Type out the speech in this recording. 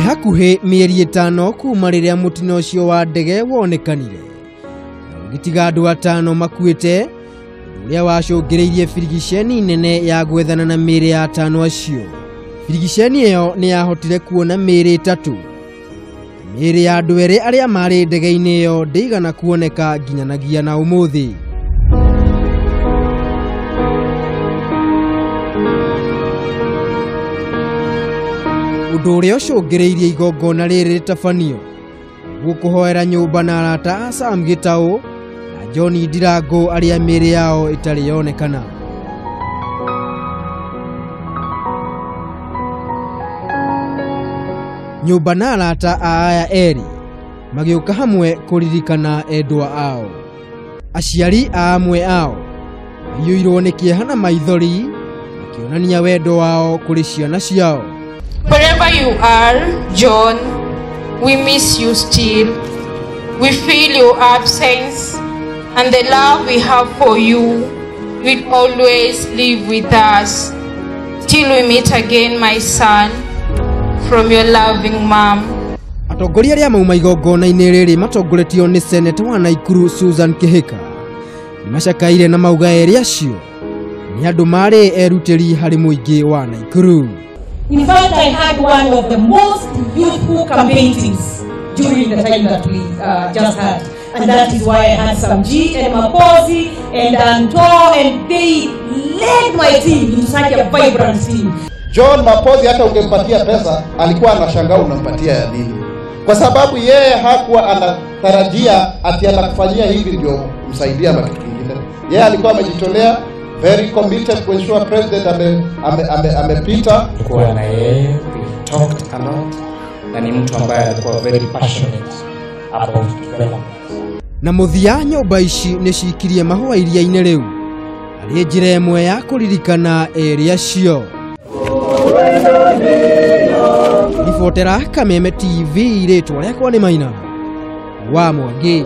Hakuhĩ mĩeri 5 kuma rĩrĩa mũtino ũcio wa ndege wonekanire na ũgĩtiga andũ 5 makuĩte, ũndũ ũrĩa wacũngĩrĩirie birigiceni nene ya gwethana na mĩĩrĩ ya 5 acio. Birigiceni ĩyo nĩ yahotire kuona mĩĩrĩ 3. Mĩĩrĩ ya andũ 2 arĩa marĩ ndege-inĩ ĩyo ndĩigana kuoneka nginyanagia na ũmũthĩ. Ũndũ ũrĩa ũcũngĩrĩirie igongona rĩrĩ rĩtabanio nĩguo kũhoera nyũmba na arata a Sam Gĩtaũ na John Ndirango arĩa mĩĩrĩ yao ĩtarĩ yonekana. Nyũmba na arata a aya erĩ magĩũka hamwe kũririkana endwa ao. Aciari a amwe ao maiyũirwo nĩ kĩeha na maithori makĩonania wendo wao kũrĩ ciana ciao. Wherever you are, John, we miss you still. We feel your absence, and the love we have for you will always live with us. Till we meet again, my son, from your loving mom. Atongoria arĩa mauma igongona-inĩ rĩrĩ matongoretio nĩ Seneta wa Naikuru Susan Kihika nĩmacakaire na mauga erĩ acio nĩ andũ marĩ erutĩri harĩ mũingĩ wa Naikuru. In fact, I had one of the most youthful campaign teams during the time that we just had. And that is why I had Samji and Mapozi and Anto, and they led my team into such a vibrant team. John Mapozi hata ungempatia pesa alikuwa anashangaa unampatia ya nini, kwa sababu yeye hakuwa anatarajia ati atakufanyia hivi ndio msaidia ama kitu kingine. Yeye alikuwa amejitolea, very committed to ensure president amepita. Tulikuwa na yeye, we talked a lot, na ni mtu ambaye alikuwa very passionate about development. Na mũthia nyũmba ici nĩ cikirie mahũa iria-inĩ rĩu arĩ njĩra ĩmwe ya kũririkana erĩ acio. Ribotera Kameme TV, rĩtwa rĩakwa nĩ Maina wa Mwangi.